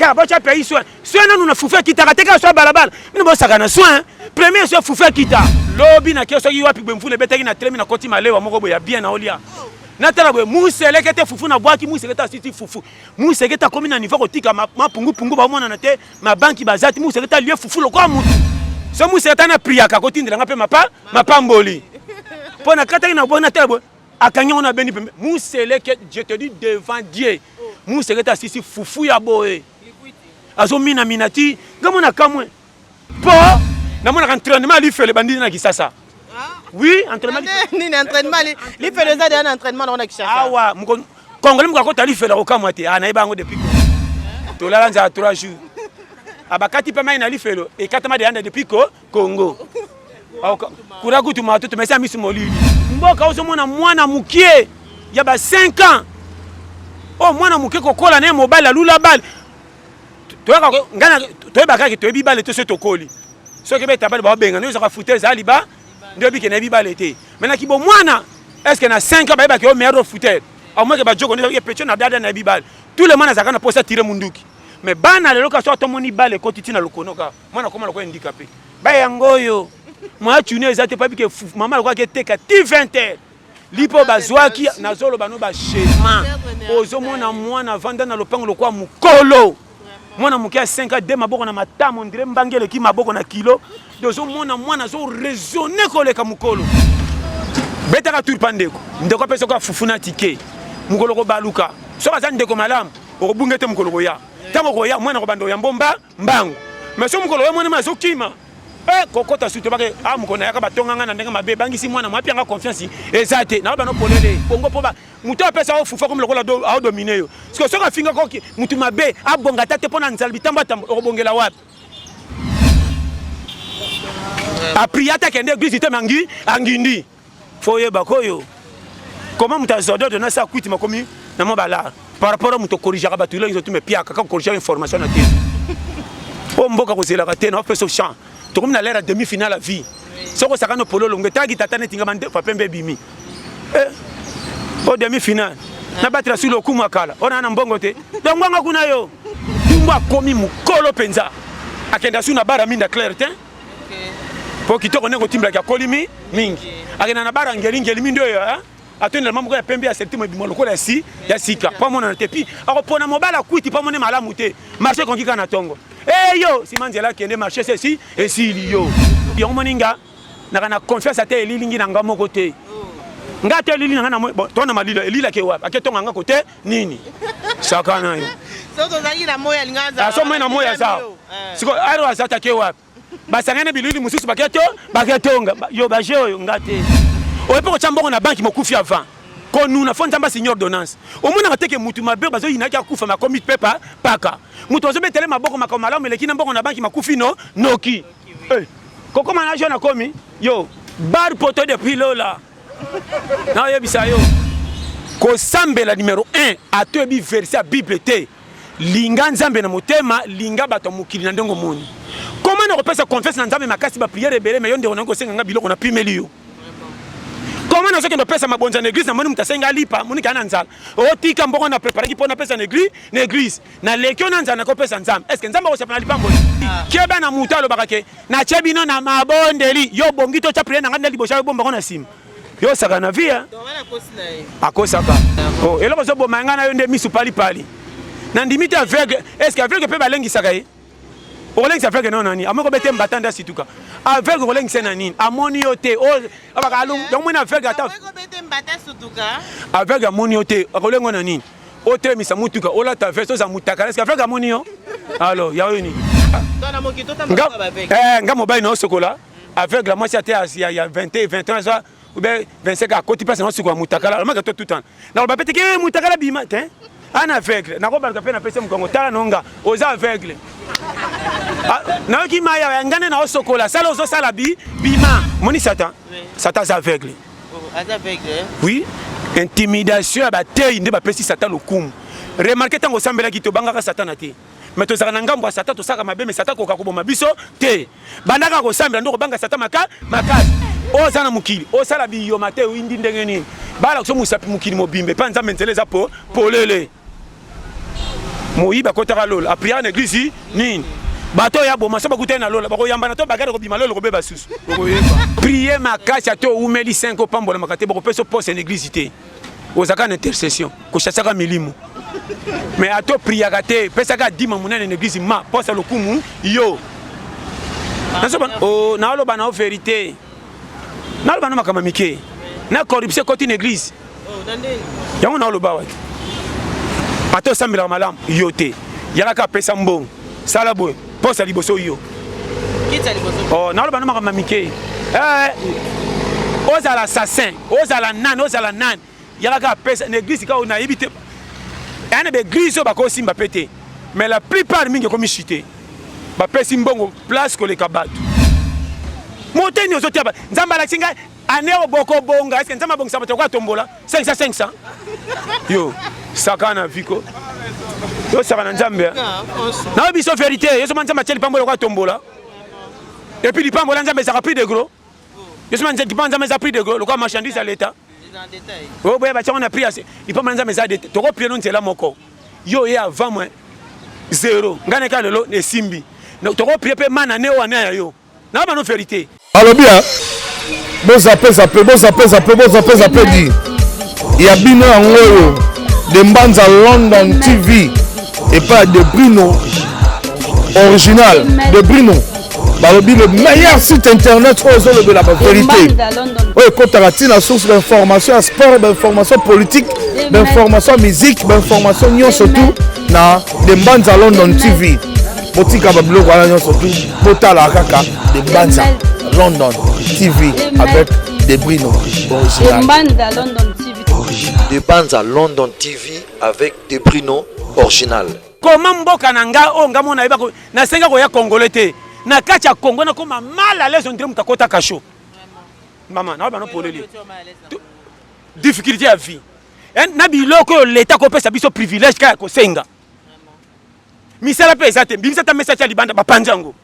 Kaka botya pays soin soin nanu na fufu ekitaka te, kaka soin balabala bino bosaka na soin. Premier soin, fufu ekita. Lobi nake soki wapi boye, mvula ebetaki na tremi, nakoti malewa moko boye ya bien, naolia, natala boye museleke te, fufu nabwaki, museleke te asiti fufu. Museleke te akomi na niveau kotika mapungupungu, baomonana te, mabanki baza te. Museleke te alie fufu lokola mutu. So museleke te na priaka, akotindela nga mpe mapa mapamboli mpo nakataki na boye, natala boye, akangi yango na beni pembe. Museleke, je te dis devant Dieu, museleke te asisi fufu ya boye, azominamina ti ngambo na kamwe, mpo namonaka entraînement lifelo ebandi na Kisasa. Oui, entraînement. Nini entraînement lifelo? Eza deya na entraînement nango na Kinshasa. Awa Congolais moko akota lifelo akokamwa te. Ah, nayeba yango depuis tolala nzala 3 jours, abakati mpe mai na lifelo ekatama deya depuis ko Congo kura kutu matoto mesa misu molili. Mboka ozomona mwana mokie ya ba 5 ans, oyo mwana moke kokola na ye mobali alula bale, toyeba kaka toyebi bale te. Soki tokoli, soki beta bale, baobenga nde ozaka fute, ezala liba nde oyebi ke nayebi bale te. Mais na kibomwana, est ce que na 5 ans bayebaki oyo meilleur footeur? Au moins ke bajoko nde pecho na dada nayebi bale. Tout le monde azalaka na posa tire munduki. Mais bana lelo ka so atomoni bale ekoti ntina lokono, kaka mwana akoma lokola handicapé. Bayango oyo mwa tuni eza te, pabi ke mama lokola keteka ti 20 heures lipo bazwaki. Nazoloba no baschema, ozomona mwana avanda na lopango lokola mokolo, mwana moke ya 5 de maboko na matama, on dirait mbangi eleki maboko na kilo. Ozomona mwana azoraisonne koleka mokolo. Betaka tour pa ndeko, ndeko apesa oka fufu na tike. Mokolo kobaluka, soki aza ndeko malamu, okobunga te. Mokolo koya, ntango koya, mwana kobanda oyambo mba mbangu. Mais so mokolo oyo mwana azokima, kokota su tobake a mokolo nayaka, batonganga na ndenge mabe, ebangisi mwana mwa apianga confiance eza te. Na bano polele bongo, mpo moto apesa o fufu akomi lokola aodomine yo. Siko soki afinga koki motu mabe, abonga ta te mpo na nzala bitambo atambo, okobongela wapi? Apria ata kende église te, mangi angindi. Fo oyeba koyo koma moto azwa dodo na sa kwiti makomi na mwa balar par rapport a moto okorigaka bato elongi otume piaka kaka korigaka information na te. Oyo mboka kozelaka te na opesa champ, tokomi na l'heure ya demi finale ya vie. Soki osaka no polo olongo etaki tata neti nga bandefa pembe ebimi o demi finale nabatela su lokumu ya kala oyo naa na mbongo te. Donc ngwanga kuna yo tumbo akomi mokolo mpenza, akenda su na bara minda claire te, mpo kitoko ndenge otimbilaki akolimi mingi. Akenda na bara ngelingeli mindi oyo atondela moko ya pembe ya septime ebima lokola ya si ya sika, mpo amonana te. Puis akopona mobali akwiti mpo amone malamu te. Marché ekongi kaka na ntongo eyo nsima nzela akende marché sesi esili yo yango. Moninga naka na confiance ata elilingi na nga moko te. Nga te elili na nga na bon to na malila elilaki wapi? Ake tonga nga kote nini? Saka na yo. So moi na moi aza sikoyo aro aza take wapi? Basangani bilili mosusu bake to baketonga yo baje oyo nga te. Oyo mpe kotya mbongo na banki, mokufi avant konuna fo Nzambe asigne ordonnance. Omonaka te ke mutu mabe bazoyinaki akufa, makomi mpe paka moto azobetele maboko, makambo malamu eleki na mbongo na banki, makufi no noki. Kokoma na jeune akomi yo bar poto depuis lola. Naoyebisa yo, kosambela numero 1, ata oyebi verset ya Bible te, linga Nzambe na motema, linga bato ya mokili na ndenge omoni. Koma na kopesa confiance na Nzambe makasi, baprière ebele, me yo ndeko nangi kosenga nga biloko napimeli yo. Koma nazokende opesa mabonza na église, namoni moto asenga alipa, moniki aya na nzala, otika mbongo na préparaki mpo napesa na église. Na église naleki yo na nzala, nakopesa Nzambe. Est ce que Nzambe akosepela na lipamboli? Keba na moto alobaka ke natie bino na mabondeli. Yo bongi to tia prière na ngai nde liboso, yo bombango na nsima, yo osaka na vie akosaka. Oh, eloko ozoboma ngai na yo nde misu palipali. Nandimi te aveugle. Est ce que aveugle mpe balengisaka ye? Okolengisa aveugle no nani? Amoni kobete mbata nde asituka. Aveugle okolengisa na nini? Amoni yo te. Yango moni aveugle, ata aveugle amoni yo te, akolengo na nini? Otelemisa mutuka, olata veste, oza mutakala, est-ce aveugle amoni yo? Alors ya oyo nini? Nga mobali na osokola aveugle, mwasi ate ya 20 21 aza ou bien 25, akoti place na osukola mutakala, alomaka to tutana, nakoloba pe te ke mutakala bima te ana aveugle. Nakobaluka mpe napesi mokongo, tala nonga oza aveugle, nayoki mai ya nga nde naosokola sala ozosala bi bima. Moni Satan, Satan aza aveugle. Oui, intimidation ya bateyi nde bapesi Satan lokumu. Remarque, ntango osambelaki, tobangaka Satana te, mais tozalaka na ngambo ya Satan, tosalaka mabe, mais Satan koka koboma biso te. Bandaka kosambela nde kobanga Satan maka makasi. Oyo oza na mokili, osala biyoma te, oyindi ndenge nini? Balakisa mosapi mokili mobimba epa Nzambe, nzela eza po polele. Moyibi akotaka lola, apriaka na église nini? Bato oyo aboma so bakutani na lola, bakoyambana to bagare kobima lola kobeba susu. Okoyeba. Prier makasi ata owumeli 5 opambolamaka te, bakopesa poste na église te. Ozalaka na intercession, kochasaka milimo. Mais ata opriaka te, pesaka dima monene na église ma poste ya lokumu yo. Oh, naoloba na yo vérité. Naloba na makambo mike. Na corruption ekoti na église. Yango naoloba wapi? Ata osambelaka malamu yo te, yaka apesa mbongo, sala boye, posa liboso yo. Oh, naloba na makambo mike. Eh, ozala assassin, ozala nani, ozala nani, yaka apesa na église kaka nayebi te. Eya na baeglise oyo bakosimba mpe te, mais la plupart mingi ekomi chute. Bapesi mbongo place koleka bato. Moteni ozotia Nzambe alakisi ngai ane oyo bokobonga. Eske Nzambe abongisa bato lokola tombola 500 500? Yo saka na viko, yo saka na Nzambe. Nayo biso vérité, yo soma Nzambe atie lipambo lokola tombola. Et puis lipambo la Nzambe ezaka prix de gros. Yo soma Nzambe, Nzambe eza prix de gros lokola marchandise ya l'État. Oyo boya batiango na prix ya lipambo la Nzambe eza de tokoprie no nzela moko. Yo ye avant moins zéro. Ngai na lelo esimbi. Tokoprie mpe mana ne oyo ya yo. Na bano vérité. Balobi ya bozape zape bozape zape bozape zape di ya bino yango oyo de Mbanza London TV epai ya de Brino original de Brino, balobi le meilleur site internet oyo ezolobela bavérité, oyo ekotaka ntina source d'information ya sport, bainformation politique, bainformation ya musique, bainformation nyonso tout na de Mbanza London TV. Botika babiloko wana nyonso tout, botala kaka de Mbanza London TV avec de Brino original. Mbanza London TV. De Banza London TV avec De Brino original. Koma mboka na nga oyo nga mona yeba nasenga koya congolais te, na kati ya Congo nakoma mal à l'aise, on dirait moto akota kasho. Mama na bano polele difficulté ya vie na biloko oyo leta kopesa biso privilège kaka ya kosenga misala mpe eza te. Bimisa ata message ya libanda, bapanzi yango.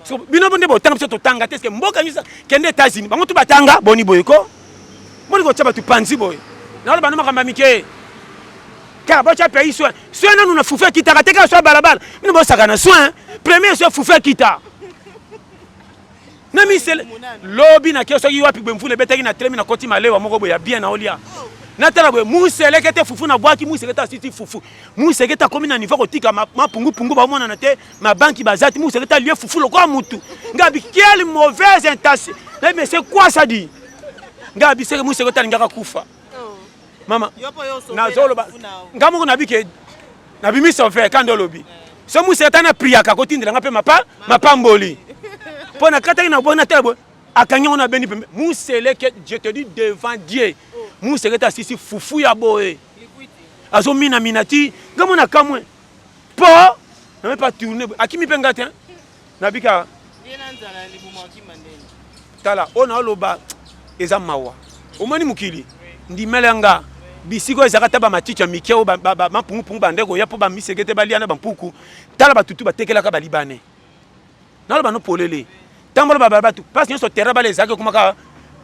So, bino nde botanga, biso totanga te. Eske mboka nyonso kende États-Unis, bango tu batanga boni boye ko boni kotia bato panzi boye? Naloba no makambo ya mike kaka botya pays soin soin nanu na fufu ekitaka te, kaka soin balabala. Bino bosaka na soin premier soin fufu ekita na misele. Lobi nake soki wapi boye, mvula ebetaki na tremi, nakoti malewa moko boye ya bien, naolia, natala boye museleke te, fufu nabwaki museleke te, asiti fufu. Museleke te akomi na niveau kotika mapungupungu, baomonana te, mabanki baza te. Museleke te alie fufu lokola mutu. Ngabi quelle mauvaise intention! Mais c'est quoi ça dit? Ngabi seke museleke te alingaka kufa. Mama, nazoloba nga moko nabi ke nabimi sauveur kanda olobi so museleke te na priaka kotindela nga mpe mapa mapamboli mpo nakataki na bona tala boye, akangi yango na beni pembe. Museleke, je te dis devant Dieu, museleke te asisi fufu ya boye, azominamina ti nga mona kamwe mpo na pas tourne, akimi mpe nga te nabika. Tala oyo naoloba eza mawa. Omoni mokili ndimela nga, bisika oyo ezalaka ata bamatiti ya mike oyo mapungupungu bande koya mpo bamiseke te balia na bampuku. Tala batutu batekelaka balibane, naloba no polele, tambola babala bato place nyonso terrain bala ezalaki ekomaka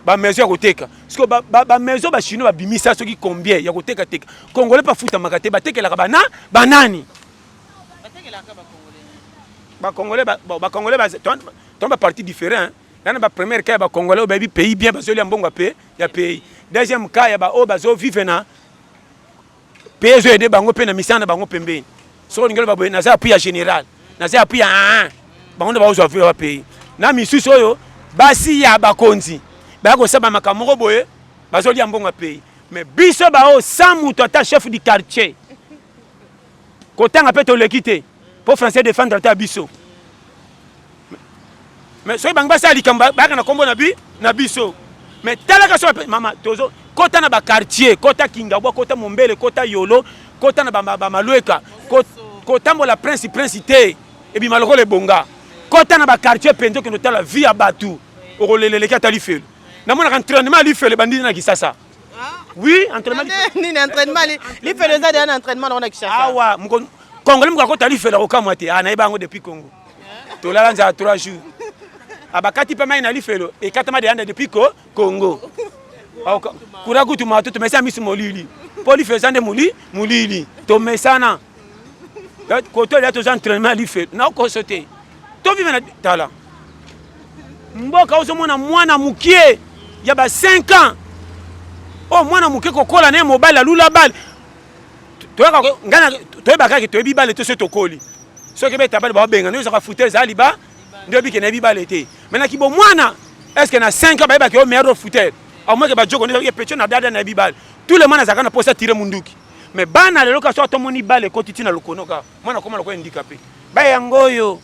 bamaison ya koteka. Siko bamaison bachinois babimisa soki combien ya kotekateka, congolais mpe afutamaka te. Batekelaka bana banani? Bacongolais, bacongolais to baparti différent yana. Bapremière cas ya bacongolais oyo bayebi pays bien, bazolia mbongo ya pays. Deuxième cas ya baoyo bazovivre na pays, ezoyede bango mpe na misala na bango pembeni. Soki olingi oloba boye, naza appui ya général, naza appui ya bango nde baozwa ya pays na misusu oyo basi ya bakonzi baya kosala makambo moko boye, bazolia mbongo ya pays. Mais biso baoyo sans moto ata chef du quartier, kotanga mpe toleki te mpo français défendre ata biso. Mais soki bango basala likambo, bayaka na nkombo na biso. Mais talaka so mama, tozo kota na baquartier, kota Kingabwa, kota Mombele, kota Yolo, kota na bamalweka, kotambola prince prince te, ebima lokola ebonga. Kota na baquartier mpenza, okende otala vie ya bato, okoleleleki ata lifelo. Namonaka entraînement ya lifelo ebandi na Kisasa. Oui, entraînement. Nini entraînement? Lifelo eza deya na entraînement nango na Kinshasa. Awa congolais moko akota lifelo akokamwa te. Nayeba yango depuis Congo, tolala nzala 3 jours, abakati mpe mai na lifelo ekatama deyanda depuis ko Congo kura kutu mato tomesana miso molili mpo lifelo eza nde molili tomesana. Koto ya toza entraînement ya lifelo nakokoso te tovive na tala mboka ozomona mwana mokie ya ba 5 ans oyo oh, mwana moke kokola na ye mobali alula bale toyebaka ke toyebi bale te soki tokoli soki beta bale baobenga nde ozaka fute eza liba nde oyebi ke nayebi bale te mai na kibomwana est ce que na 5 ans bayebaki yo meilleur footer au moins ke bajoko nde pecho na dada nayebi bale tout le monde azalaka na posa tire munduki mais bana lelo kasi atomoni bale ekoti ntina lokono kaka mwana akoma lokola handicapé ba yango oyo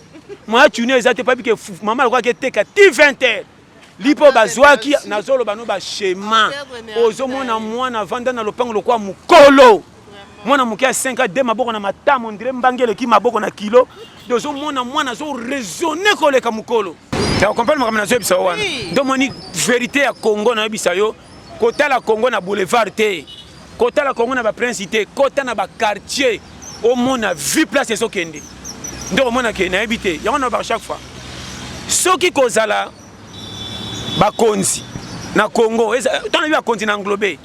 mwa tuni eza te pabi ke mama lokola keteka ti 20 heures lipo bazwaki nazoloba no bashema ozomona mwana avanda na lopango lokola mokolo mwana moke ya 5 de maboko na matama ondire mbangi eleki maboko na kilo de ozomona mwana azo raisonne koleka mokolo okomprendre makambo nazoyebisa yo wana nde omoni verité ya congo nayebisa yo Kotala Congo na boulevard te, kotala Congo na ba prince te, kota na ba quartier omona vie place ezokende nde okomona ke nayebi te yango nalobaka chaque fois soki kozala bakonzi na Congo ntango nayebi bakonzi na englobe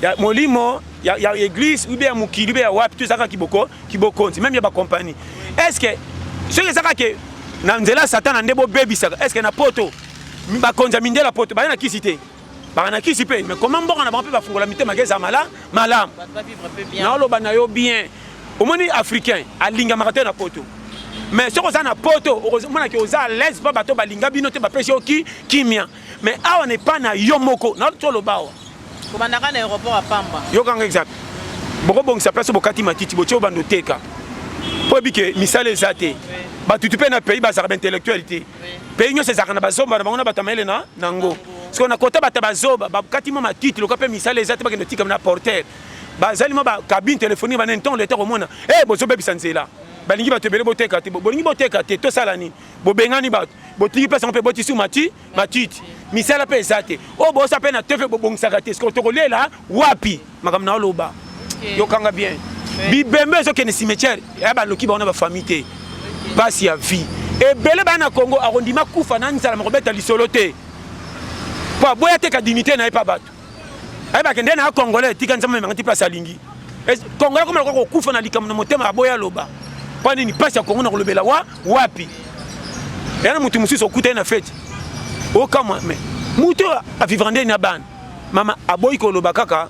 ya molimo ya, ya église ou bien ya mokili ou bien ya wapi to ezalaka kiboko kibokonzi meme ya bacompagnie est ce que soki ezalaka ke na nzela ya satana nde bobebisaka est ce que na poto bakonzi ya mindele ya poto baye na kisi te baka na kisi mpe mais comment mboka na bango mpe bafungola mitema ke eza mala malamu naoloba na yo bien omoni africain alingamaka te na poto mais soki oza na poto okomonaki oza à l'aise mpo bato balinga bino te bapesi yo ki kimia mais awa na epa na yo moko natoloba awa kobandaka na aéroport ya pamba yokanga exemple bokobongisa place bokati matiti botie obanda oteka mpo ebi ke misala eza te batutu mpe na pays bazalaka baintellectuel te pays nyonso ezalaka na bazomba na bango na bato ya mayele na nango sikoyo na kota bato ya bazoba bakati mwa matiti loka mpe misala eza te bakende otika na porter bazali mwa bacabine téléphonique banene ntongo leta komona e eh, bozobebisa nzela balingi bato ebele boteka te bolingi boteka te tosala nini bobengani bato botiki place yango mpe botisi mati matiti misala mpe eza te oyo bosa mpe na tv bobongisaka te sikoyo tokolela wapi makambo na oloba yokanga bien bibembe ezokende cimetière ya baloki bango na bafamille te mpasi ya vie ebele baya na congo akondima kufa na nzala makobeta lisolo te mpo aboya teka dignité na ye mpa bato ayebake nde na congolais tika nzambe amemanga ti place alingi congolais koma lokola kokufa na likambo na motema aboya aloba mpo nini mpasi ya congo na kolobela wa wapi eya na moto mosusu okuta ye na feti okamwa me moto avivra nde na bana mama aboyi koloba kaka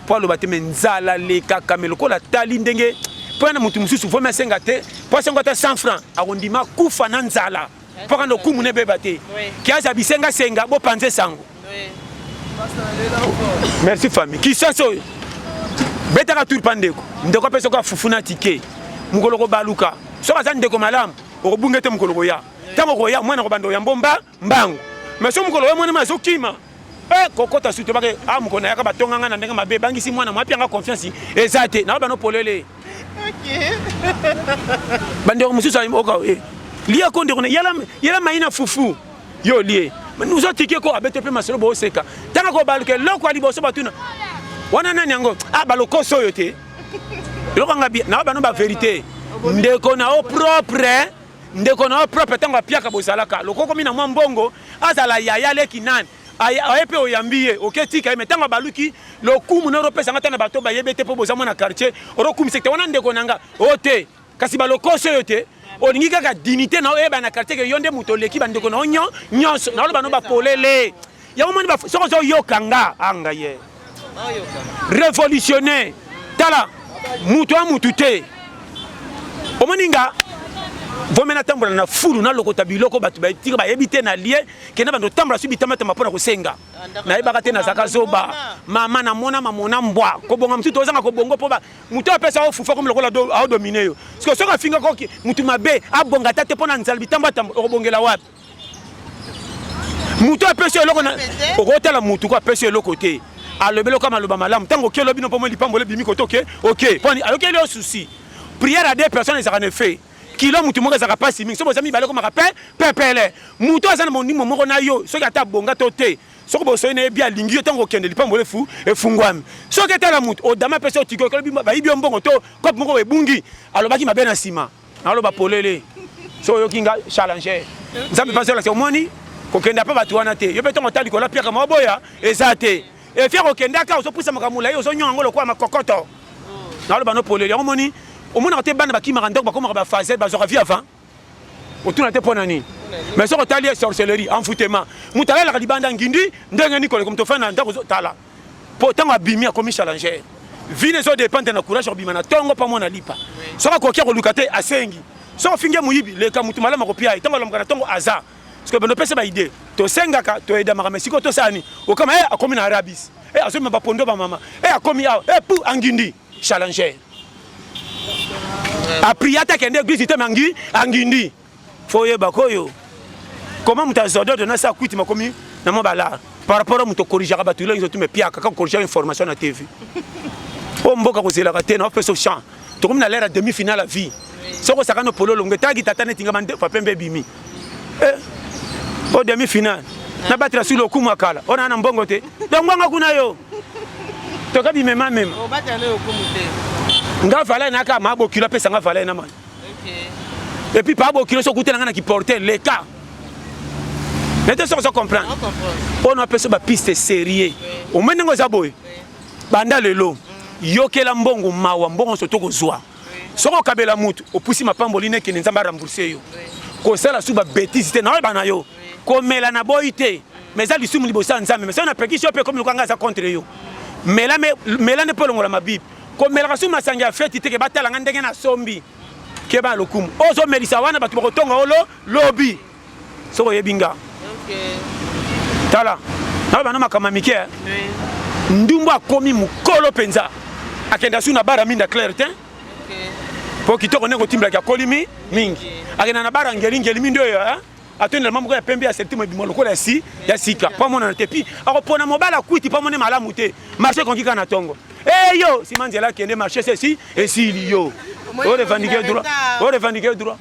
mpo aloba te me nzala lekaka me lokola atali ndenge mpo na moto mosusu vomi asenga te mpo asenga ata 100 franc akondima kufa na nzala mpo kanda okumu na ebeba te kiaza bisengasenga bopanze sango merci famille kisasa oyo betaka tour pa ndeko ndeko apesa oka fufu na tike mokolo kobaluka soki aza ndeko malamu okobunga te mokolo koya ntango okoya mwana kobanda oyambo mba mbangu mais so mokolo oyo mwana azokima eh, kokota sutu bake ah, mokolo nayaka batonga ngai na ndenge mabe ebangisi mwana mwa apianga confiance eza te nayo bano polele bandeko mosusu oka eh, lia ko ndeko yala mai na fufu yo lie ozotike ko abete mpe masolo booseka ntango kobaluka eloko ya liboso batuna wana nani yango ah balokoso oyo te eloko yanga nayo bano baverité ndeko na yo propre ndeko na yo propre ntango apiaka bozalaka lokokomi na mwa mbongo azala yaya leki nani aye mpe oyambi ye oke tika ye me ntango abaluki lokumu na oropesa nga ata na bato bayebi te mpo boza mwana quartier orokumisa te wana ndeko na nga o te kasi balokoso oyo te olingi kaka dignité na oyeba na quartier ke yo nde moto oleki bandeko na yo nyonso naoloba no bapolele yango moni soki ozoyoka nga anga ye révolutionnaire tala moto ya motu te omoni nga vome natambola na fulu nalokota biloko bato batika bayebi te na lie kenda bando otambola su bitamatama mpo na kosenga nayebaka te nazalaka zoba mama namona mamona mbwa kobonga mosusu tozanga kobongo mpo moto apesa yo fufa komi lokola aodomine yo siko soki afinga koki motu mabe abonga ata te mpo na nzala bitambotambo okobongela wapi moto apesi yo eloko okotala motu ko apesi yo eloko te alobeli oka maloba malamu ntango oke lobi no mpo moi lipamboli ebimi kote oke oke mpo ayokeli yo souci prière à deux personnes ezalaka na effet kilo motu moko ezalaka mpasi mingi soki boza mibale ekomaka pe pepele motu aza na molimo moko na yo soki ata abonga to te soki bosoi na ye bi alingi yo ntango okende lipamboli efu efungwami soki etala motu odama apesi yo tike okolobi bayibi yo mbongo to kope moko ebungi alobaki mabe na nsima naloba polele soki oyoki nga challenger nzambe mpasi olakisa omoni kokenda mpe bato wana te yo mpe ntango ota likolo apiaka maoboya eza te efia kokendaka ozopusa makambo molai ozonyonga yango lokola makokoto naloba no polele yango omoni Omonaka te bana bakimaka ndako, bakomaka ba phase, bazwaka vie avant. Otuna te mpo na nini? Mais soki otali ye, sorcellerie, envoûtement, moto alalaka libanda ngindi ndenge nini koleka moto ofanda na ndako. Tala, mpo ntango abimi, akomi challenger. Vie na ezodépendre na courage akobima na ntongo mpo amona lipa. Soki akoki, akoluka te, asengi. Soki ofingi ye moyibi, leka motu malamu akopia ye. Ntango alamuka na ntongo aza parce que bando opesa baidée, tosengaka, toyedamaka. Mais sikoyo tosala nini? Okama e akomi na arabis e azomema bapondo bamama e akomi awa e pu angindi challenger, apria ata akende église te, mangi angindi. Fo oyeba koyo comment moto azododo na sa kwiti makomi na mwa balar par rapport a moto okorrigeaka bato elongi otume piaka kaka kokorrige information na TV oyo mboka kozelaka te na opesa champ. Tokomi na l'heure ya demi finale ya vie. Soki osaka no polo olongo etalaki tata neti nga pembe ebimi o demi finale nabatela su lokumu ya kala oyo naa na mbongo te. Donc ngwanga kuna yo toka bimema mema nga valeur naka ma bokilo apesa nga valeur na mani. Et puis pa bokilo soki okutela nga na kiporter leka nete soki ozo comprendre mpo na apesa bapiste sérieux omoi ndenge oza boye. Banda lelo, yokela mbongo mawa. Mbongo nyonso tokozwa, soki okabela mutu, opusi mapamboli nekende, Nzambe arembourse yo. Kosala su babêtises te. Naoyeba na yo komela na boyi te, mais eza lisumu liboso ya Nzambe. Mais soki napekisi yo mpe ekomi lokola ngai aza contre yo. Mela, mela nde mpo olongola mabibe. Komelaka su masanga ya feti te ke batala nga ndenge nasombi. Keba lokumu oyo ozomelisa wana, bato bakotonga olo lobi soki oyebi nga. Tala, naoyeba na makambo ya mike. Ndumbu akomi mokolo mpenza, akenda su na bara minda claire te mpo kitoko ndenge otimbilaki akolimi mingi. Akenda na bara ngelingeli mindi oyo atondela moko ya pembe ya septime ebima lokola ya si ya sika mpo amonana te. Puis akopona mobali akwiti mpo amone malamu te. Marché konki kaka na ntongo eyo nsima nzela akende marché sesi esili. Yo orevendique droit, orevendique droit,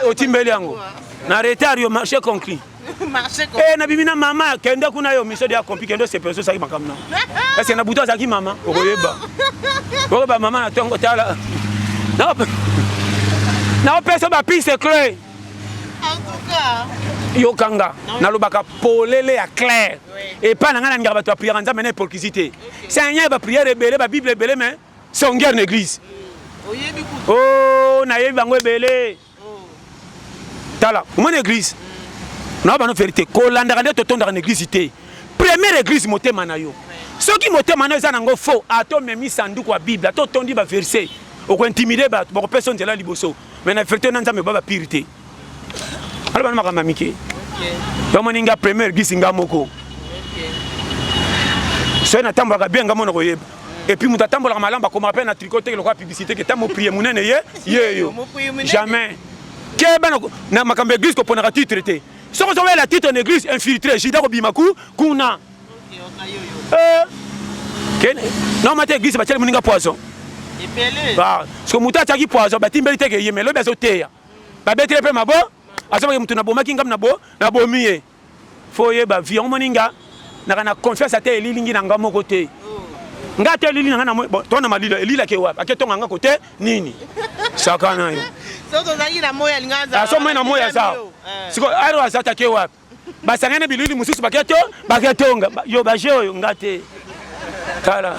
otimbeli yango na retard. Yo marché conclu. Eh, nabimi na mama, kende kuna yo mission de accompli, kende osepela. Osaki makambo na est na butu azalaki mama, okoyeba, okoyeba mama na ntongo. Tala, naopesa bapiste clair. Yokanga, nalobaka polele ya clair. Epai na ngai, nalingaka bato bapriaka Nzambe na hypocrisie te. Seigneur, baprière ebele, babible ebele, mais songueur na église. Oh, nayebi bango ebele. Tala, omoni église na bano vérité, kolandaka nde totondaka na église te. Première église, motema na yo. Soki motema na yo eza nango faux, ata omemi sanduku ya Bible, ata otondi baverset, okointimide bato, bakopesa nzela liboso. Mais na vérité na Nzambe ba bapire te. Alo bana makambo ya mike. Yomoni nga première église nga moko soki natambolaka bien, nga mona koyeba. Et puis moto atambolaka malamu bakomaka mpe na tricot te lokola publicité ke ta moprie monene ye ye yo. Jamais keba na makambo ya église, koponaka titre te. Soki ozowela titre na église, infiltré juda kobima ku kuna. Naoma te église batiali moninga poison parce que moto atiaki poison, batimbeli teke ye, mais lobi azoteya, babeteli mpe mabo, azobaki moto nabomaki ngam nabomi ye. Fo oyeba vie yango. Moni nga naka na confiance ata elilingi na nga moko te. Nga ata elili na nga na bon, to na malila elilaki wapi? Ake tonga nga kote nini? Saka na yo. Aso moi na moi aza sikoyo aro aza take wapi? Basangani bilili mosusu bake to bake tonga yo baje oyo nga te. Tala,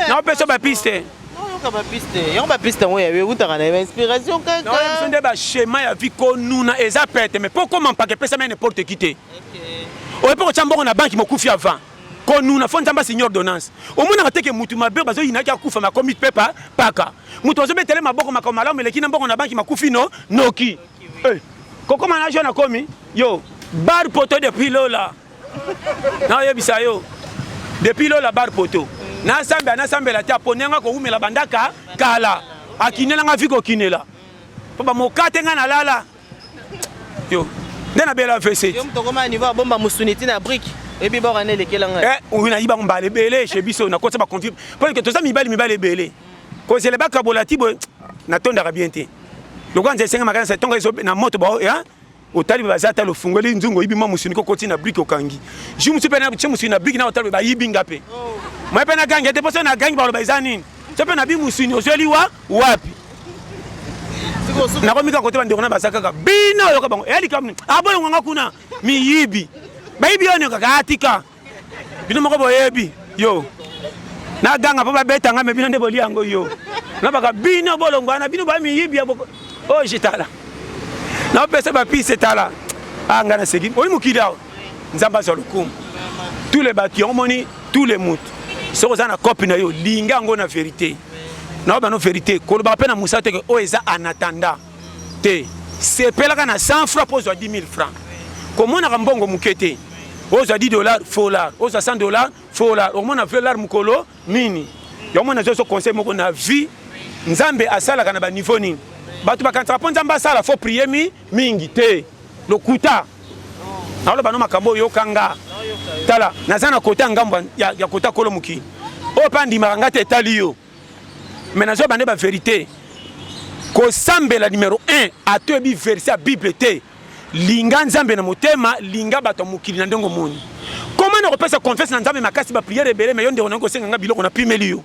naopesa bapiste. Oyoka bapiste yango, bapiste yango yayo eutaka na inspiration kaka. Biso nde baschéma ya vie. Konuna eza pete, mais mpo koma mpaka epesama n'importe qui te. Oyo mpo kotya mbongo na banki mokufi avant konuna, fo Nzambe asigne ordonnance. Omonaka teke mutu mabe bazoyinaki akufa, makomi mpe paka moto azobetele maboko. Makambo malamu eleki na mbongo na banki makufi no noki. Kokoma na jeune akomi yo bar poto depuis lola. Naoyebisa yo, depuis lola bar poto nasambela, nasambela te, aponenga kowumela bandaka kala, akinelanga vi kokinela mpo bamokate nga nalala yo nde nabela vc. Yo moto okoma niveau abomba mosuni ti na brique, oyebi bora nde elekela ngai. Oyo nayiba mbala ebele chez biso, nakotisa baconflit mpo ke toza mibali, mibali ebele kozela bakabola ti boye. Natondaka bien te lokola nzela esenga makasi ntongo na moto bao otali baza ata lofungoli nzungu, oyibi mwa mosuni, kokoti na brique, okangi jour mosusu mpe tie mosuni na brique na otali bayibi nga mpe moye mpe nagangi ete mposo nagangi, baloba eza nini? So mpe nabi mosuni ozweli wa wapi? Nakomi kaka kote bandeko na baza kaka bino, oyoka bango eya likambo nini? Abolongwanga kuna, miyibi bayibi yo nio kaka atika bino moko boyebi yo. Naganga mpo babeta nga, me bino nde bolia yango yo. Nabaka bino bolongwa wana, bino ba miyibi ya boko. Oh, jetala. Napesa ba piste tala. Ah nga naseki. Oyi mokili awa. Nzambe azwa lokumu. Tous les bato yango moni tous les mutu. Soki oza na cope na yo, linga yango na verite. Na bano verite, kolobaka mpe na mosala te ke oyo eza en attendant. Te. Sepelaka na 100 francs mpo ozwa 10 000 francs. Komonaka mbongo moke te. Ozwa 10 dollars, faux lard. Ozwa 100 dollars, faux lard. Okomona vrai lard mokolo nini. Yango mona nazo conseil moko na vie. Nzambe asalaka na ba niveau nini. Bato bakanisaka mpo Nzambe asala faut prier mi mingi te. Lokuta. Naoloba no makambo oyo yoka nga. Tala, naza na kota ngambo ya, ya kota kolo mokili. Oyo mpe andimaka nga te etali yo. Mais nazo bande ba verite. Kosambela numero 1 ata oyebi verset ya Bible te. Linga Nzambe na motema, linga bato ya mokili na ndenge omoni. Comment nakopesa confiance na Nzambe makasi ba prière ebele mais yo ndeko nayoki kosenga nga biloko napimeli yo.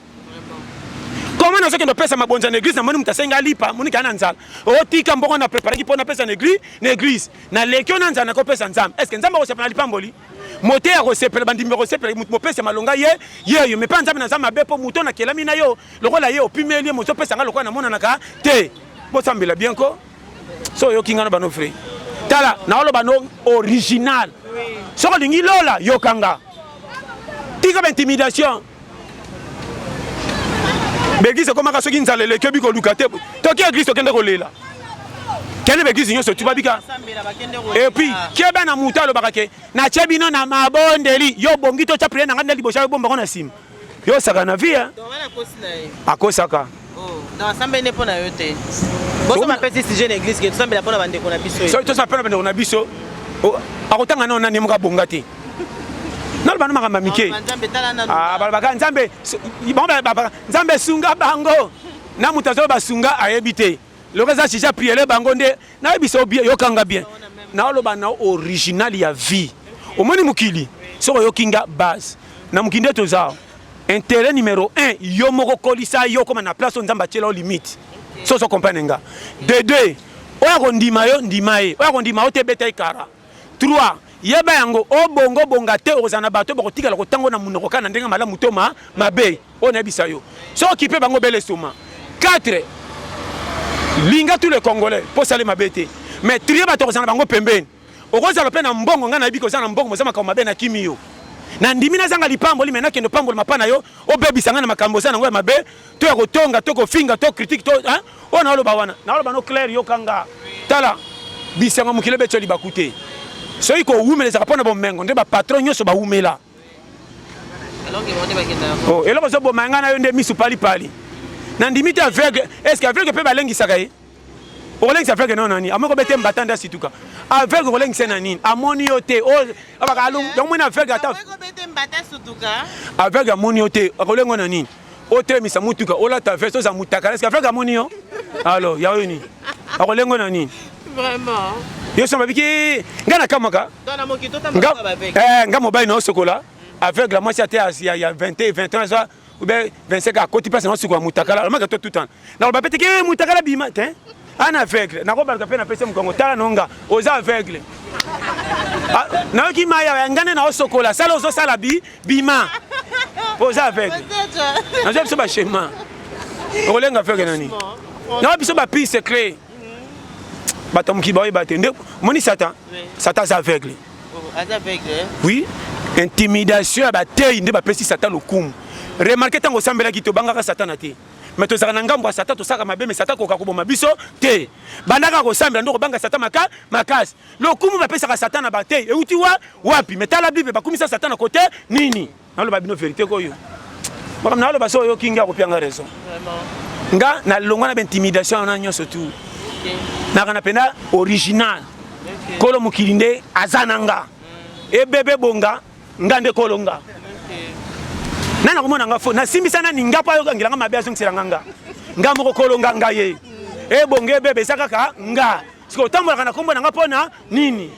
Comment nazokende kopesa mabonza na église namoni moto asengi alipa moniki aya na nzala otika mbongo na preparaki mpo napesa na église na église naleki yo na nzala nakopesa Nzambe. Est-ce que Nzambe akosepela na lipamboli? Moteyi akosepela, bandimi bakosepela, moto mopesi ya malonga ye yeyo. Mais mpe Nzambe naza mabe mpo moto nakelami na yo lokola ye opimeli ye mozopesa nga lokola namonanaka te. Bosambela bien ko. So oyoki nga na bano vrai. Tala, naoloba no original. Soki olingi lola, yoka nga. Tika ba intimidation. Ba-eglise ekomaka soki nzala eleki obi koluka te. Toki eglise tokende kolela. Kende ba-eglise nyonso tu babika. Et puis, keba na moto alobaka ke natie bino na mabondeli. Yo bongi to tia prière na nga nde liboso yo bomba ngo na nsima. Yo osaka na vie hein? Akosaka. Oh, donc asambeli nde mpo na yo te. Boso bapesi sujet na église ke tosambela mpo na bandeko na biso. Soki tosambela mpo na bandeko na biso, akotanga nao nani moko abonga te. Naloba no makambo ya mike. Ah, balobaka Nzambe, bango Nzambe sunga bango. Na moto azoloba sunga ayebi te. Lokola eza sujet ya priere bango nde nayebisa yo bien, yokanga bien. Naoloba na original ya vie. Omoni mokili, soki oyoki nga base. Na mokili nde toza. Intérêt numéro 1, yo moko kolisa yo koma na place oyo Nzambe atiela yo limite. So ozo comprendre nga. De deux, oyo akondima yo, ndima ye. Oyo akondima yo te, beta ye kara. 3, yeba yango, obongo bonga te, okozala na bato bakotikala kotango na monoko kaka na ndenge malamu to ma mabe. Oyo nayebisa yo. Soki okipe bango bele soma. 4, linga tous les Congolais po osali mabe te. Mais trier bato okozala na bango pembeni. Okozala pe na mbongo, ngai nayebi koza na mbongo, moza makambo mabe na kimi yo. Na ndimi nazanga lipamboli mais nakende pambola mapa na yo, obebisa ngai na makambo oza nango ya mabe, to ya kotonga, to kofinga, to critique, to hein? Oyo naoloba wana, naoloba no clair yoka nga. Tala, bisengo mokili ebetyo libaku te. Soki kowumela ezalaka mpo na bomengo nde ba patron nyonso bawumela. Oh, eloko ezoboma ngai na yo nde misu palipali. Na ndimi te aveugle, est-ce que aveugle mpe balengisaka ye? Okolengisa aveugle na nani? Amoni kobete mbata nde asituka. Aveugle okolengisa na nini? Amoni yo te. Oh, abaka alung, yango moni aveugle ata. Aveugle amoni yo te, akolengo na nini? Otelemisa mutuka, olata veste, oza mutakala, est-ce que aveugle amoni yo? Alors, ya oyo nini? Akolengo na nini? Vraiment. Yo so babiki nga na kamaka. Nga eh nga mobali na osokola aveugle mwasi ate ya ya 20 21 ans ou bien 25 akoti place na osukola mutakala. Alomaka to tout temps. Nakoloba pe te ke mutakala bima te. Ana aveugle nakobaluka pe napesi mokongo tala no nga oza aveugle. Ah, nayoki mai awa nga nde naosokola sala ozosala bi bima po oza aveugle. Nazwa biso ba schéma. Okolenga aveugle nani? Nawa biso ba piste clé. Bato ya mokili baoyeba te nde omoni Satan. Satan aza aveugle. Oui, intimidation ya bateyi nde bapesi Satan lokumu. Remarque ntango osambelaki tobangaka Satana te. Mais tozalaka na ngambo ya Satan, tosalaka mabe, mais Satan akoka koboma biso te. Bandaka kosambela nde okobanga Satan maka makasi. Lokumu bapesaka Satan na bateyi euti wa wapi? Mais tala Bible bakumisa Satan na kote nini? Naloba bino verite koyo. Makambo naloba so oyoki nga akopia nga raison. Nga nalongwa na ba intimidation wana nyonso tu. Naka na pena original. Kolo mokili nde aza na nga. Ebebe bonga nga nde kolo nga. Nani akomona nga fo nasimbisa nani nga mpo ayokangela nga mabe azongisela nga nga. Nga moko kolo nga nga ye. Ebonga ebebe eza kaka nga. Sikoyo otambolaka na kombo na nga mpo na nini?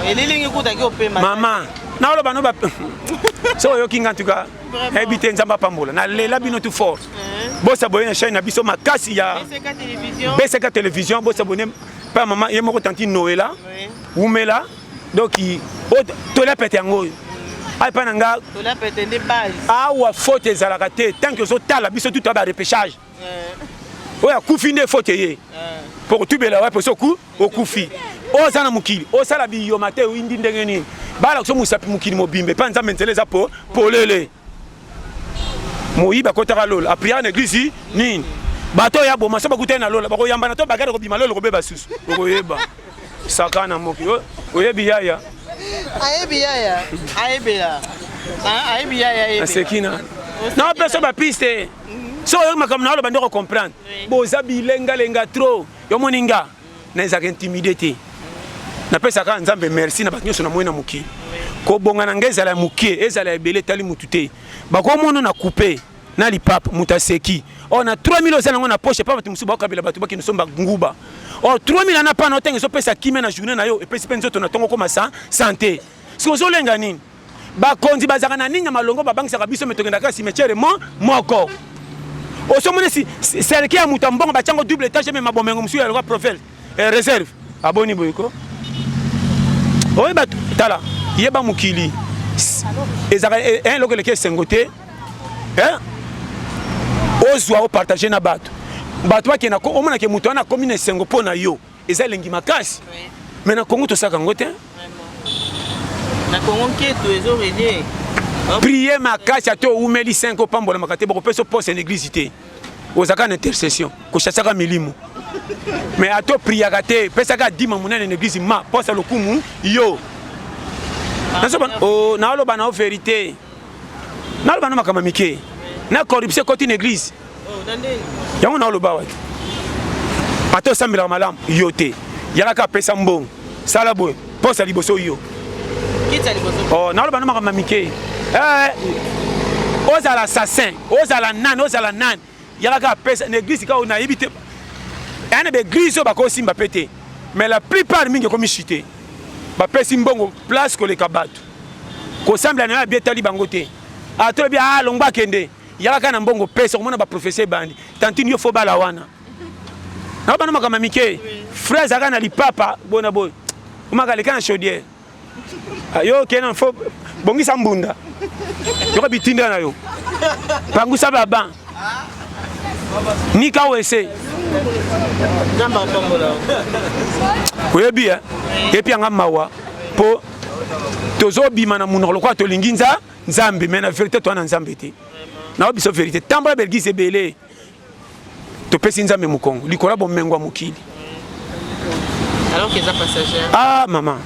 Elilingi kutaki opema. Mama, naoloba no ba soki oyoki nga en tout cas nayebi te Nzambe apambola. Nalela bino tout fort. Bosabone na chaîne na biso makasi ya BCK Télévision, bosabone pa mama ye moko tantine Noëlla. Wumela. Donc tola pete yango oyo. Epai na nga awa faute ezalaka te tant que ozotala biso tutu ya ba repêchage eh. Oyo akufi nde faute ye eh. Po kotubela wapi osi okufi oyo oza na mokili osala biyoma te oyindi ndenge nini balakisa mosapi mokili mobimba epai nzambe nzela eza po polele. Moyibi akotaka lola apriaka na eglise nini bato oyo aboma so bakutani na lola bakoyambana to bagare kobima lola kobeba susu okoyeba sakana moki oyebi yaya ayebi yaya ayebela ayebi yaya ayebela asekina na opesa bapiste so oyoki makambo na oloba nde okocomprendre boza bilengalenga trop yo moni nga na ezalaka intimide te napesaka nzambe merci na bato nyonso na moi na mokili kobonga na ngai ezala ya moke ezala ya ebele etali motu te bakomona na coupe na lipapa moto aseki or na 3000 oza nango na poche epa bato mosusu bakabela bato bakende somba nguba or 3000 ana pana otango ezopesa kimia na journée na yo epesi mpe nzoto na ntongo okoma santé soki ozolenga nini Bakonzi bazalaka na nini ya malongo babangisaka biso me tokendaka cimetière mo moko. Osomoni si cercueil ya moto ya mbongo batyango double étage mema bomengo mosusu ya lokola profil eh, réserve aboni boye ko oyeba tala yeba mokili ezalaka eh, eh, eloko eleki esengo te eh? ozwa opartage na bato bato bakenda omonake moto wana akomi na esengo mpo na yo eza elengi makasi mais na Congo tosaka yango te. Na Congo nketo ezo régner. Prier makasi ata owumeli 5 opambolamaka te bakopesa poste na église te ozalaka na intercession koshasaka milimo mais ata opriaka te pesaka dima monene na église ma poste ya lokumu yo oh, naoloba na yo verité naloba na makambo mike na corruption ekoti na église oh, yango naoloba wapi ata osambelaka malamu yo te yalaka apesa mbongo sala boye posa liboso yo oh, naloba na makambo mike eh, ozala assassin ozala nani ozala nani yalaka apesa na église kaka nayebi te eya na baeglise oyo bakosimba mpe te mais la plupart mingi ekomi chute bapesi mbongo place koleka bato kosambela na yo abi etali bango te atolobi ah, longwa akende yaka kaka na mbongo pesa okomona baprofesseur ebandi tantine yo fo bala wana na bana makambo ya mike frère azalaka na lipapa bona boye omaka aleka na chaudière ah, yo okende fo bongisa mbunda yoka bitinda na yo pangusa baban nika wese oyebi eh? epi yanga mawa mpo tozobima na monoko lokola tolingi nza nzambe mais na verité toa na nzambe te nayo biso verité tambola belgise ebele topesi nzambe mokongo likolo ya bomengo ya mokili ah mama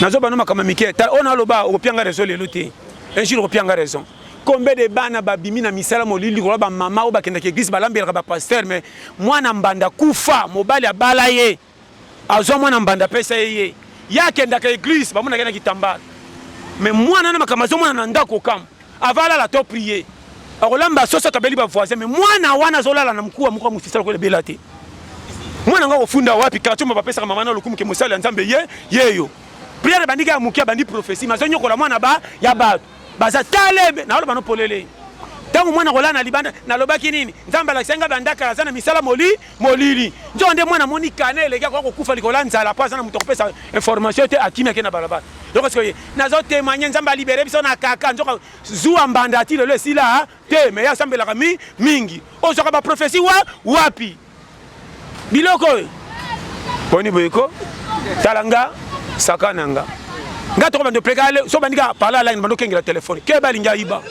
nazoba no makambo mike oyo naloba okopianga raison lelo te un jour okopianga raison combien de bana babimi na misala molili likolo ya bamama oyo bakendaka eglise balambelaka bapaster mais mwana mbanda kufa mobali abala ye Azwa mwana mbanda apesa ye ye. Ye akendaka eglise bamonaka ye na kitambala. Mais mwana na makambo azomona na ndako okamwa. Avant alala to prier. Akolamba soso akabeli ba voisin mais mwana wana azolala na mkuwa moko ya musisa lokola ebela te. Mwana ngo akofunda wapi quartier mo bapesaka mama na lokumu ke mosali ya Nzambe ye yeyo. Prière ebandi kaka moke abandi prophetie mais azonyokola mwana ba ya bato. Baza talebe naoloba no polele. Ntango mwana kolala na libanda nalobaki nini? Nzambe alakisaki ngai banda kala aza na misala moli molili. Nzoka nde mwana amoni kana eleki akoka kokufa likolo ya nzala mpo aza na moto akopesa information te akimi ake na balabala. Yoka sikoyo nazo témoigner Nzambe alibere biso na kaka nzoka zuwa mbanda ati lelo esila te mais ye asambelaka mi mingi. Ozwaka ba prophetie wa wapi? Biloko oyo boni boye ko tala nga saka na nga nga toko bando preka ale so bandika pala langi bando kengela telefone ke balingi ayiba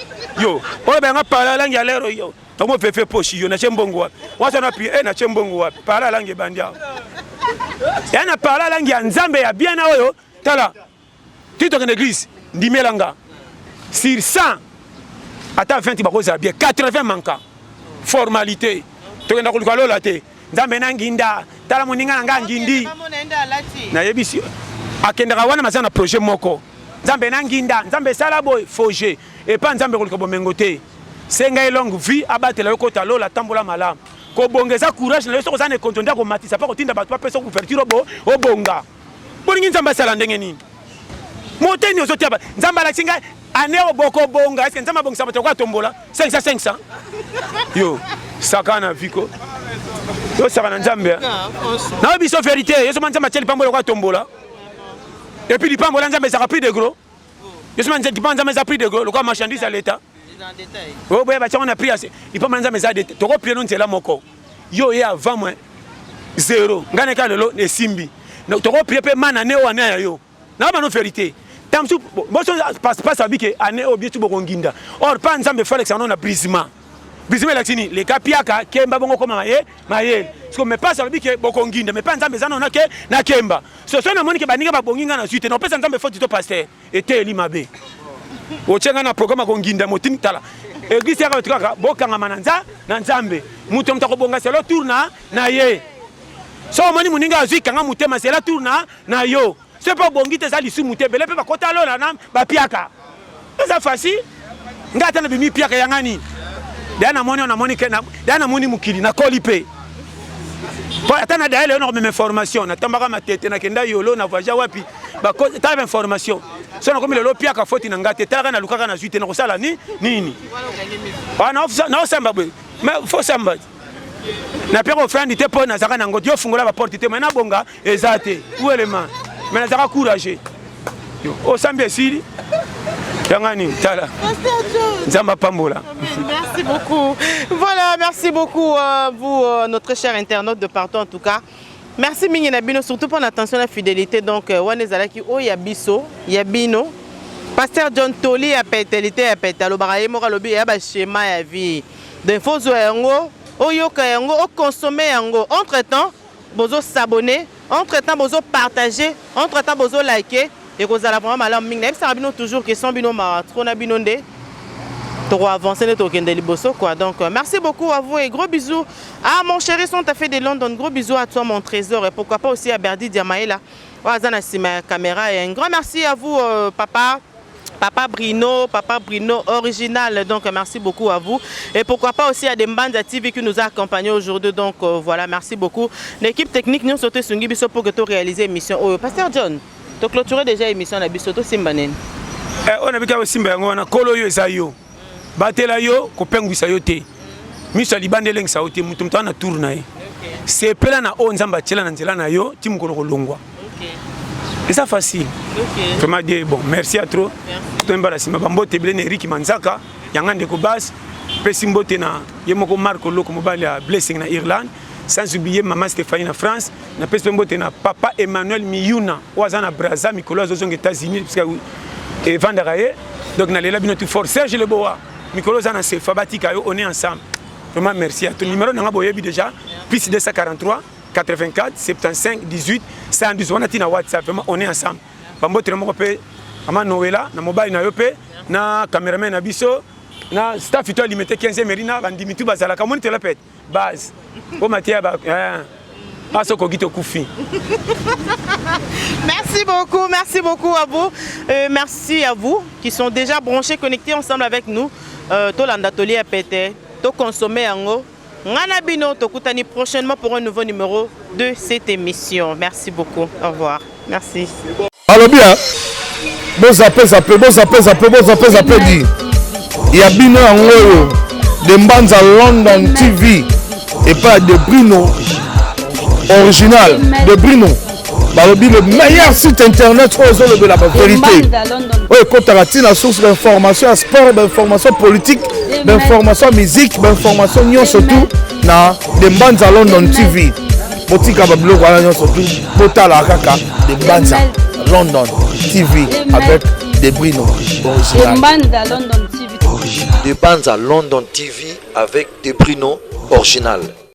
yo oyo bayanga pala langi ya lero yo tango fefe poshi yo na che mbongo wapi wacha na pi eh na che mbongo wapi pala langi ebandi awa ya na pala langi ya nzambe ya bien na oyo tala ti tokende église ndimela nga sur 100 ata 20 bakozala bien 80 manka formalité tokenda koluka lola te nzambe na nginda tala moninga na nga ngindi nayebisi akendaka wana maza na projet moko nzambe na nginda nzambe esala boye foge epa nzambe koluka bomengo te senga ye longue vie abatela yo kota lola tambola malamu kobonga eza courage na yo soki oza na ekonto nde akomatisa mpo kotinda bato bapesa couverture obo obonga Bolingi Nzambe asala ndenge nini? Moteni ozotia ba Nzambe alakisi ngai ane oyo bokobonga. Eske Nzambe abongisa bato lokola tombola 500 500? Yo saka na viko. Yo saka na Nzambe. Na biso verité, yo soma Nzambe atie lipambo lokola tombola. Et puis lipambo la Nzambe ezalaka prix de gros. Yosima nzambe lipamba nzambe eza prix de gros lokola marchandise ya leta. Oyo boya batiango na prix ya lipamba nzambe eza de tokoprie no nzela moko. Yo oye avant moins zero ngai nayeka lelo esimbi. Tokoprie mpe mana ne oyo ane ya yo. Na bano verite. Ntango mosusu boso passe abike ane oyo biso bokonginda. Or pa nzambe falekisa yango na brisement. Brisement elakisi nini? Leka piaka kemba bongo koma maye mayele. Siko mais passe alobi ke bokonginda mais pa nzambe eza nano ke na kemba. So soki namoni ke baninga babongi ngai nazwi te napesa nzambe faute to pasteur eteyeli mabe. Otie ngai na programme ya konginda motini tala. Eglise yaka bato kaka bokangama na nza na nzambe. Moto moto akobonga selo tour na na ye. So omoni moninga azwi kanga motema sela tour na na yo. Soki mpe obongi te eza lisumu te ebele mpe bakota lola na bapiaka eza facile ngai ata nabimi piaka yanga nini deya namoni oyo namoni deya namoni mokili nakoli mpe po ata na dayele oyo nakomema information natambaka matete nakenda yolo na voyage wapi tala ba information so nakomi lelo piaka foti na ngai te talaka nalukaka nazwi te nakosala ni nini naosamba boye mais fo samba napeka ofrandi te mpo nazalaka na yango te yo fungola baporte te mai nabonga eza te uelema mai nazalaka courage osambi esili yanga nini tala nzambe apambola. Merci beaucoup. Voilà, merci beaucoup vous, notre cher internaute de partout en tout cas. Merci mingi na bino, surtout pour l'attention la fidélité. Donc, wana ezalaki oyo ya biso, ya bino. Pasteur John Toli ya petelite ya pete alobaka ye moko alobi ya ba schéma ya vie. Donc, faut zwa yango, oyoka yango, oconsommer yango. Entre temps, bozo s'abonner, entre temps bozo partager, entre temps bozo liker. Ekozala vraiment malamu mingi. Nayebisaka bino toujours que sans bino mawa trop na bino nde toko avancer nde tokende liboso quoi. Donc merci beaucoup à vous et gros bisous à mon chéri sont à fait de London. Gros bisous à toi mon trésor et pourquoi pas aussi à Berdi Diamaela oyo aza na sima ya caméra. Et un grand merci à vous papa Papa Bruno, Papa Bruno original. Donc merci beaucoup à vous. Et pourquoi pas aussi à Dembanza TV qui nous a accompagnés aujourd'hui. Donc voilà, merci beaucoup. L'équipe technique nous sommes sungi biso pour que tu réaliser émission. Oh, Pasteur John, tu clôturer déjà émission na biso to simba nini? Eh, on a bika simba yango wana kolo yo eza yo. Batela yo kopengwisa yo te. Miso ya libanda elengisa yo te, mutu mutu na tour na ye. Sepela na oyo Nzambe atiela na nzela na yo ti mokolo kolongwa. Eza facile. Vraiment Dieu est bon. Merci à trop. Toyemba na nsima bambote ebele na Eric Manzaka, yanga ndeko base, pesi mbote na ye moko Marc Oloko mobali ya Blessing na Irlande, sans oublier maman Stéphanie na France, na pesi mpe mbote na papa Emmanuel Miyuna oyo aza na Brazza mikolo azozonga États-Unis puisque evandaka ye. Donc nalela bino tout fort. Serge Leboa mikolo oza na Sefa batika yo, on est ensemble. Vraiment merci à tout. Numéro nanga boyebi déjà plus 243 84 75 18 112 wana tina WhatsApp. Vraiment on est ensemble. Bambote na moko pe mama Noela na mobali na yo pe na cameraman na biso na staff to alimete 15e merina bandimi tu bazalaka moni tela pete base po mateya ba aso koki tokufi. Merci beaucoup, merci beaucoup à vous. Merci à vous qui sont déjà branchés, connectés ensemble avec nous. Tolanda toli ya pete, to consommer yango. Ngana bino tokutani prochainement pour un nouveau numéro de cette émission. Merci beaucoup. Au revoir. Merci. Alobi bozape zape bozape zape bozape zape di ya bino yango oyo de Mbanza London TV epai ya De Brino original De Brino balobi le meilleur site internet oyo ezolobela ba vérité oyo ekotaka ntina source d'information ya sport, bainformation politique, bainformation ya musique, bainformation nyonso tu na De Mbanza London TV. Botika babiloko wana nyonso tu, botala kaka De Mbanza London TV avec De Brino original. Mbanza London TV. De Banza London TV avec De Brino original.